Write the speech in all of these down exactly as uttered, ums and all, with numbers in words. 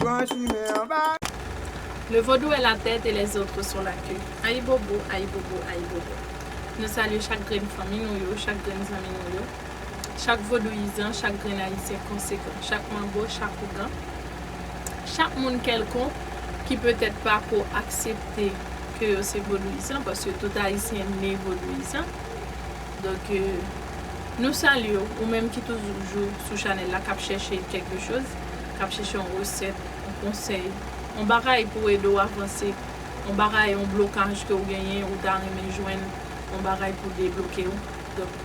Pran chimen anba. Le vodou est la tête et les autres sont la queue. Ayibobo, ayibobo, ayibobo. Nou salye chak grenn fanmi nou yo, chak grenn zanmi nou yo, chak vodouyizan, chak grenn ayisyen konsekan, chak manbo, chak ougan, chak moun kèlkonk ki petèt pa ko aksepte ke yo se vodouyizan, paske tout ayisyen ne vodouyizan. Donk, euh, nou salye w, ou menm ki toujou sou chanèl la, k ap chèche kèlke choz, k ap chèche yon resèt, yon konsèy, yon bagay pou ede w avanse, yon bagay, yon blokaj ke w genyen, ou ta renmen jwenn yon bagay pou debloke w. Donk,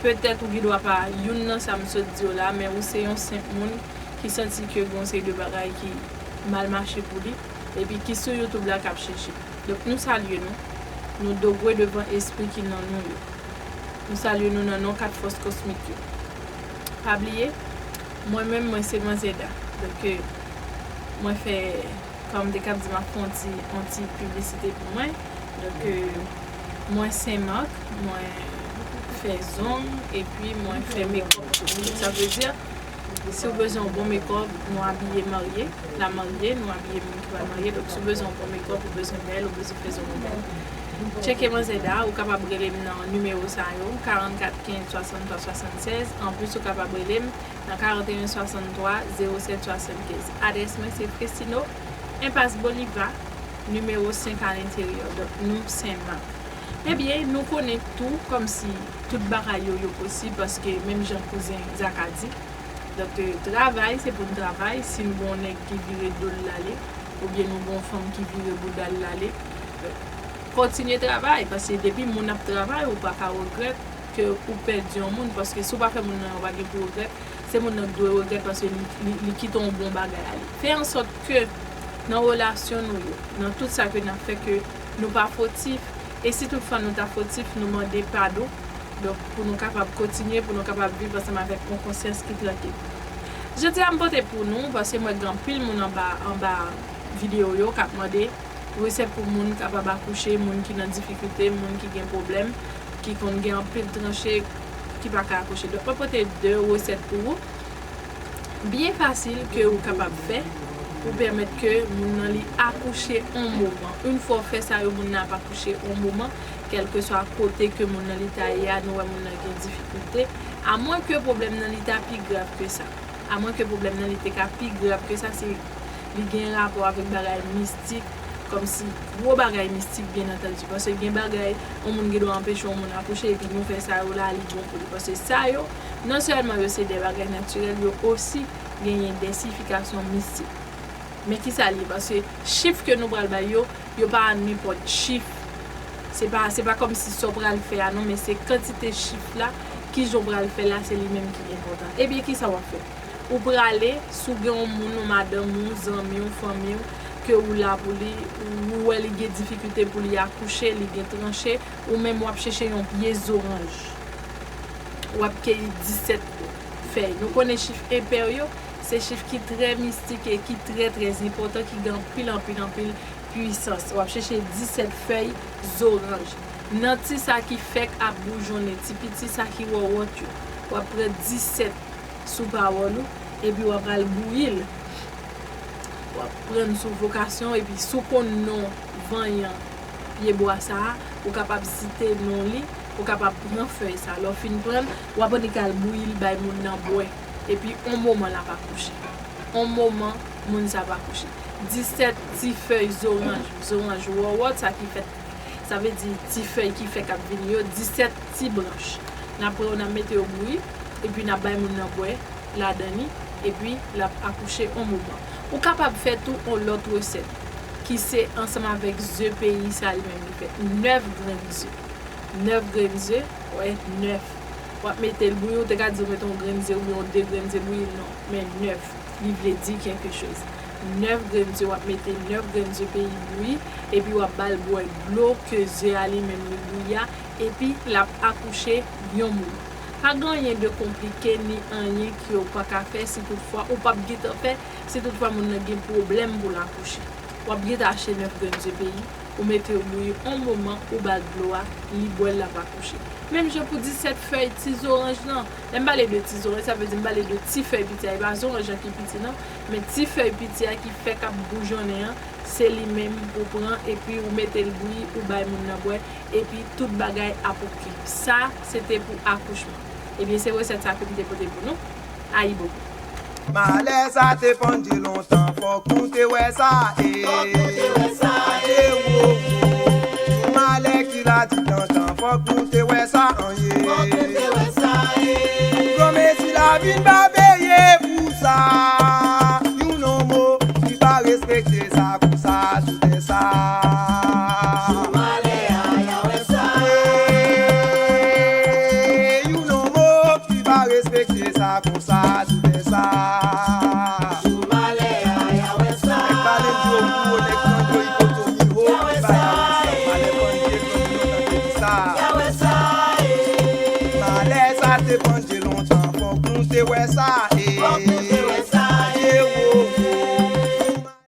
petèt ou gen dwa pa youn nan sa m sot di yo la, men ou se yon senp moun ki santi ke gen yon seri de bagay ki mal mache pou li, epi ki sou YouTube la k ap chèche. Donk, nou salye nou. Nou degwe devan espri ki nan nou yo. Nou salye nou nan non kat fòs kosmik yo. Pa bliye, mwen menm, mwen se Manzè Da. Donk, euh, mwen fè, kòm m te kab di, m ap fè yon ti, yon ti piblisite pou mwen. Donk, euh, mwen Sen Mak, mwen fè zong, epi mwen fè mekòp tou. Sa vle di, si w bezwen yon bon mekòp, nou abiye marye, la marye, nou abiye moun ki pral marye. Donk, si w bezwen yon bon mekòp, ou bezwen bèl, ou bezwen fè zong ou bèl, tcheke Manzè Da. Ou kapab rele m nan nimewo sa yo, karannkat kenz swasanntwa swasannsèz. Anplis, ou kapab rele m nan karanteyen swasanntwa zewo sèt swasannkenz. Adrès mwen se Frestino, Enpas Boliva, nimewo senk a lenteryè. Donk, nou Sen Mak. Ebyen, nou konnen tou, kòmsi tout bagay yo, yo posib, paske menm jan kouzen Zaka di, donk, euh, travay, se pou n travay. Si nou gen yon nèg ki vire do l l ale, oubyen nou gen yon fanm ki vire bouda l l ale, kontinye travay, paske depi moun ap travay, ou pa ka regrèt ke ou pèdi yon moun, paske si w pa fè moun nan, ou pa gen pou regrèt. Se moun nan k dwe regrèt, paske li, li, li kite yon bon bagay ale. Fè an sòt ke nan relasyon nou yo, nan tout sa ke n ap fè, ke nou pa fotif. E si toutfwa nou ta fotif, nou mande padon. Donk, pou nou kapab kontinye, pou nou kapab viv ansanm avèk yon konsyans ki trankil. Jodi a, m pote pou nou, paske m wè gen anpil moun anba, anba videyo yo k ap mande resèt pou moun kapab akouche, moun ki nan difikilte, moun ki gen pwoblèm, ki konn gen anpil tranche, ki pa ka akouche. Donk, mwen pote de resèt pou ou, byen fasil, ke ou kapab fè pou pèmèt ke moun nan li akouche on moman. Yon fwa w fè sa yo, moun nan ap akouche on moman, kèlkeswa kote ke moun nan li ta ye a, nou wè moun nan gen difikilte. Amwenke pwoblèm nan li ta pi grav ke sa. Amwenke pwoblèm nan li te ka pi grav ke sa, se li gen rapò avèk bagay mistik, kòmsi gwo bagay mistik, byen antandi. Paske gen bagay, yon moun gen dwa anpeche yon moun akouche, epi nou fè sa yo la, li bon pou li. Paske sa yo, non sèlman yo se de bagay natirèl, yo osi genyen de siyifikasyon mistik. Men ki sa l ye? Paske chif ke nou pral bay yo, yo pa nenpòt chif. Se pa, se pa kòmsi sa w pral fè a non, men se kantite chif la, kijan w pral fè la, se li menm ki enpòtan. Ebyen, ki sa w ap fè? Ou prale, si w gen yon moun, yon madanm ou, zanmi w, fanmi w, ke ou la pou li, ou wè li gen difikilte pou li akouche, li gen tranche, ou menm w ap chèche yon pye zoranj. W ap keyi disèt fèy. Nou konnen chif enpè yo, se chif ki trè mistik e ki trè, trè enpòtan, ki gen anpil, anpil, anpil pwisans. W ap chèche disèt fèy zoranj. Nan ti sa ki fèk ap boujonnen, ti piti sa ki wòwòt yo, w ap pran disèt sou pawòl ou, epi w ap al bouyi l. W ap pran l sou vokasyon, epi si w konn non vanyan pyebwa sa a, ou kapab site non li, ou kapab pran fèy sa a. Lè w fin pran l, w ap annik al bouyi l bay moun nan bwè. Epi, on moman l ap akouche. On moman, moun sa ap akouche. Disèt ti fèy zoranj, zoranj wòwòt, sa ki fèt, sa vle di ti fèy ki fèk ap vini yo, disèt ti branch. N ap pran yo, n ap mete yo bouyi, epi n ap bay moun nan bwè ladan li, epi l ap akouche on moman. Ou kapab fè tou on lòt resèt, ki se ansanm avèk ze peyi sa li menm li fèt. Nèf grenn ze. Nèf grenn ze, wè, nèf. W ap mete l bouyi, ou te ka di w mete yon grenn ze oubyen yon de grenn ze bouyi, non, men nèf, li vle di kèlke choz. Nèf grenn ze, w ap mete nèf grenn ze peyi bouyi, epi w ap ba l bwè dlo ke ze a li menm li bouyi a, epi l ap akouche yon moman. Pa gen anyen de konplike ni anyen ke w pa ka fè si toutfwa ou p ap gentan fè, si toutfwa moun nan gen pwoblèm pou l akouche. W ap gentan achte nèf grenn ze peyi, ou mete l bouyi yon moman, ou ba l dlo a, li bwè l, l ap akouche. Menm jan pou disèt fèy ti zoranj lan. Lè m pale de ti zoranj, sa vle di m pale de ti fèy piti a, e pa zoranj lan ki piti non, men ti fèy piti a ki fè k ap boujonnen an, se li menm ou pran epi ou mete l bouyi, ou bay moun nan bwè, epi tout bagay ap oke. Sa, se te pou akouchman. Ebyen, se resèt sa ke m te pote pou nou. Ayibobo. Malè sa te pandye lontan, fòk nou te wè sa, e. Fòk nou te wè sa, e. Malè ki la di tantan, fòk nou te wè sa, an ye. Fòk nou te wè sa, e. Granmesi la vin pa veye pou sa. Yon nonmo ki pa respekte sa konsa sou tè sa. Sou malè a, y a wè sa. Yon nonmo ki pa respekte sa konsa sou tè sa. Sou malè a, y a wè sa. Nèg Balen di yo gwo, nèg Kandyo Ipoto Miho, y a wè sa. Malè pandye, Kandyo tande di sa. Y a wè sa, e. Malè sa te pandye lontan, fòk nou te wè sa, e.